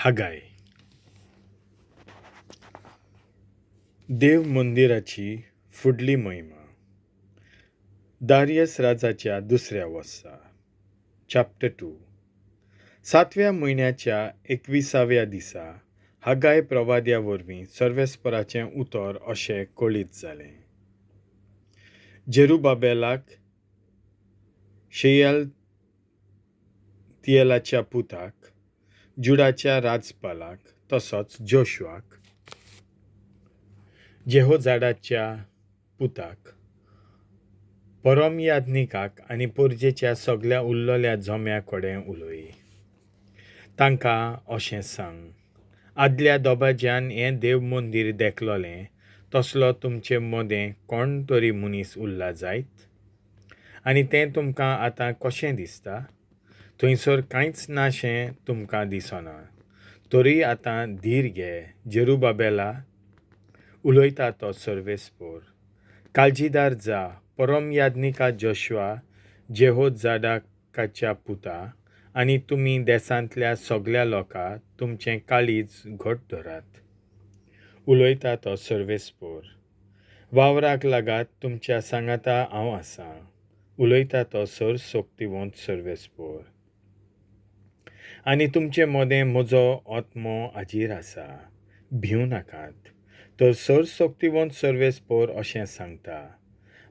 हागाय. देव मंदिराची फुडली महिमा. दारियस राजाच्या दुसऱ्या वर्सा, चॅप्टर 2, सातव्या म्हयन्याच्या 21व्या दिसा हागाय प्रवाद्या वरवीं सर्वेस्पराचें उतर अशें कळीत जालें. जेरुबाबेलाक, शेयलतियेलाच्या पुताक, जुडाच्या राजपालाक, तसोच जोशुआक, जेहोजाडाच्या पुताक, परमयाज्ञिकाक आनी परजेच्या सगल्या उरलेल्या जम्या कडेन उलय. तांकां अशें सांग, आदल्या दबाज्यान हें देव मंदीर देखलोलें तसलो तुमचे मदें कोण तरी मनीस उरला जायत? आनी तें तुमकां आतां कशें दिसता? थंयसर कांयच नाशें तुमकां दिसना. तरी आतां धीर घे, जेरुबाबेला, उलयता तो सर्वेस्पोर. काळजीदार जा, परमयाज्ञिका जोशुआ, जेहोजाडाकाच्या पुता, आनी तुमी देसांतल्या सगल्या लोकां तुमचें काळीज घट धरात, उलयता तो सर्वेस्पोर. वावराक लागात, तुमच्या सांगाता हांव आसां, उलयता तो सर्वशक्तिवंत सर्वेस्पोर. आनी तुमचे मदें म्हजो आत्मो हाजीर आसा, भिवं नाकात. तर सर्वशक्तिवंत सर्वेस्पोर अशें सांगता,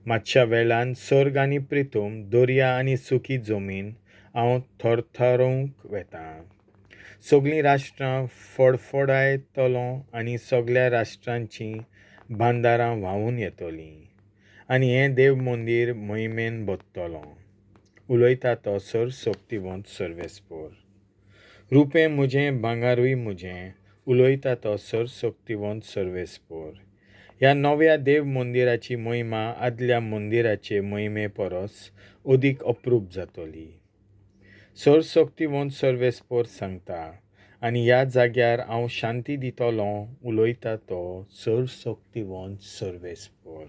मातशा वेळान सर्ग आनी प्रितूम, दर्या आनी सुकी जमीन हांव थरथरोवंक वेतां. सगलीं राष्ट्रां फडफडायतलो आनी सगल्या राष्ट्रांचीं बांदारां व्हांवून येतलीं आनी हें देव मंदीर महिमेन भरतलो, उलयता तो सर्वशक्तिवंत सर्वेस्पोर. रुपें म्हजें, भांगारूय म्हजें, उलयता तो सर्वशक्तिवंत सर्वेस्पोर. ह्या नव्या देव मंदिराची महिमा आदल्या मंदिराचे महिमे परस अदीक अप्रूप जातली, सर्वशक्तिवंत सर्वेस्पोर सांगता. आनी ह्या जाग्यार हांव शांती दितलो, उलयता तो सर्वशक्तिवंत सर्वेस्पोर.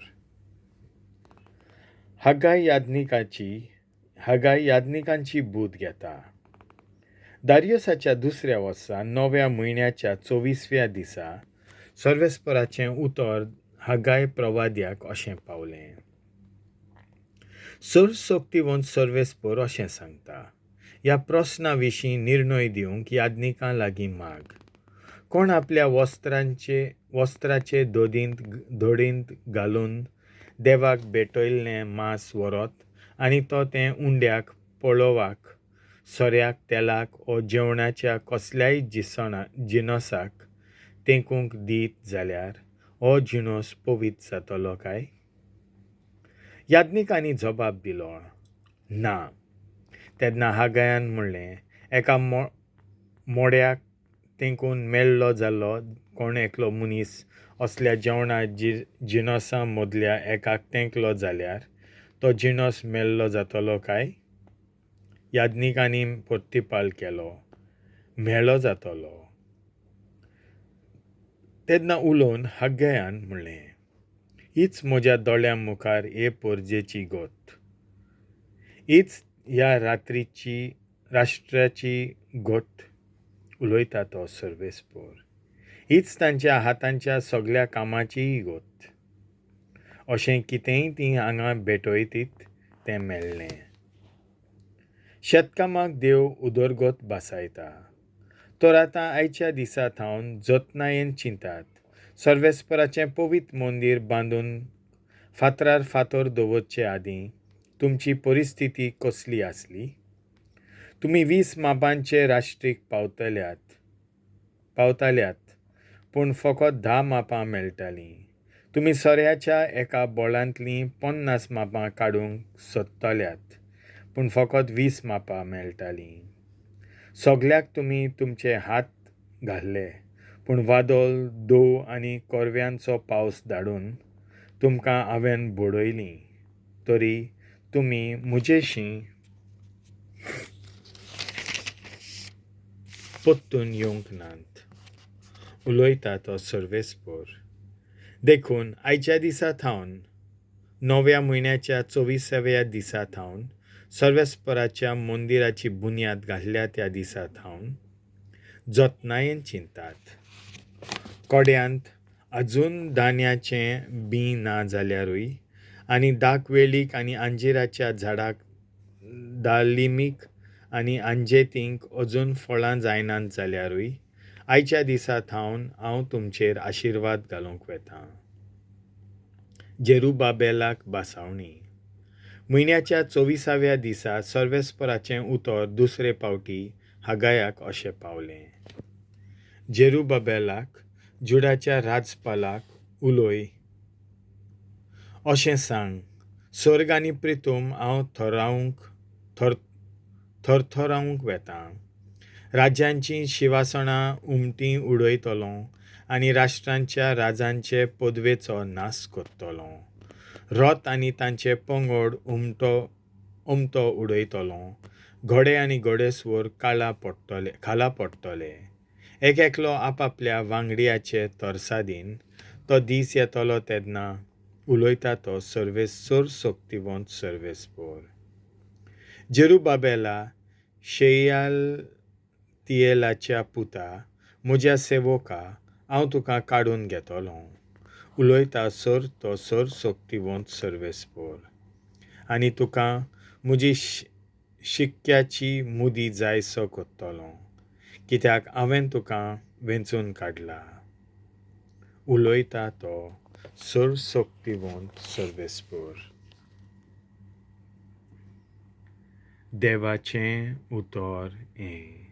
हागाय याज्ञिकांची बूद घेता. दारियसाच्या दुसऱ्या वर्सा, 9व्या म्हयन्याच्या 24व्या दिसा सर्वेस्पराचें उतर हागाय प्रवाद्याक अशें पावलें. सर्वशक्तिवंत सर्वेस्पोर अशें सांगता, ह्या प्रस्ना विशीं निर्णय दिवंक याज्ञिकां लागीं माग. कोण आपल्या वस्त्राचे धडींत घालून देवाक भेटयल्लें मांस व्हरत आनी तो तें उंड्याक, पळोवाक, सोऱ्याक, तेलाक ओ जेवणाच्या कसल्याय जिनसाक तेंकूंक दीत जाल्यार हो जिनस पवित्र जातलो काय? याज्ञिकांनी जबाब दिलो, ना. तेन्ना हागायान म्हणलें, एका मोड्याक तेंकून मेल्लो जाल्लो कोण एकलो मनीस असल्या जेवणा जिनसां मदल्या एकाक तेंकलो जाल्यार तो जिनस मेल्लो जातलो काय? याज्ञिकांनी प्रतिपाल केलो, मेलो जातलो. तेन्ना उलोवन हागायान म्हणलें, हीच म्हज्या दोळ्यां मुखार हे परजेची गत, हीच ह्या राष्ट्राची गत, उलयता तो सर्वेस्पोर. हीच तांच्या हातांच्या सगल्या कामाचीय गत. अशें कितेंय तीं हांगा भेटयतीत तें मेळ्ळें. शेतकामाक देव उदरगत भासायता. तर आतां आयच्या दिसा थावन जतनायेन चिंतात, सर्वेस्पराचें पवित्र मंदीर बांदून फातरार फातर दवरचे आदीं तुमची परिस्थिती कसली आसली? तुमी 20 मापांचे राष्ट्रीक पावताल्यात, पूण फकत 10 मापां मेळटालीं. तुमी सोऱ्याच्या एका बोळांतलीं 50 मापां काडूंक सोदताल्यात, पूण फकत 20 मापां मेळटालीं. सगल्याक तुमी तुमचे हात घाल्ले, पूण वादळ, दव आनी korव्यांचो पावस धाडून तुमकां हांवें बडयलीं, तरी तुमी म्हजेशीं परतून येवंक नात, उलयता तो सर्वेस्पोर. देखून आयच्या दिसा थावन, 9व्या म्हयन्याच्या 24व्या दिसा थावन, सर्वेस्पराच्या मंदिराची बुन्याद घातल्या त्या दिसा थावन, जतनायेन चिंतात. कोड्यांत अजून धान्याचें बीं ना जाल्यारूय आनी दाक वेळीक आनी अंजिराच्या झाडाक दालिमीक आनी अंजेतींक अजून फळां जायनात जाल्यारूय आयच्या दिसा थावन हांव तुमचेर आशिर्वाद घालूंक वेतां. जेरुबाबेलाक भासावणी. म्हयन्याच्या चोविसाव्या दिसा सर्वेस्पराचें उतर दुसरे पावटी हागायाक अशें पावलें. जेरुबाबेलाक, जुडाच्या राजपालाक उलय, अशें सांग, सर्ग आनी प्रितूम हांव थरावंक थर थरथरावंक वेतां. राज्यांचीं शिंवासणां उमटीं उडयतलों आनी राष्ट्रांच्या राजांचे पदवेचो नाश करतलों. रथ आनी तांचे पंगड उमटो उमतो उडयतलों. घोडे आनी घोडेस्वर काळा पडटले खाला पडटले, एक एकलो आपापल्या वांगडियाचे तरसादीन. तो दीस येतलो तेन्ना, उलयता तो सर्वेस सर्वशक्तिवंत सर्वेस्पर. जेरुबाबेला, शेयालतियेलाच्या पुता, म्हज्या सेवका, हांव तुका काडून घेतलों, उलयता सर तो सर्वशक्तिवंत सर्वेस्पर, आनी तुका म्हजी शिक्क्याची मुदी जायसो करतलों, कित्याक हांवें तुका वेंचून काडला, उलयता तो सर्वशक्तिवंत सर्वेस्पर. देवाचें उतर हें.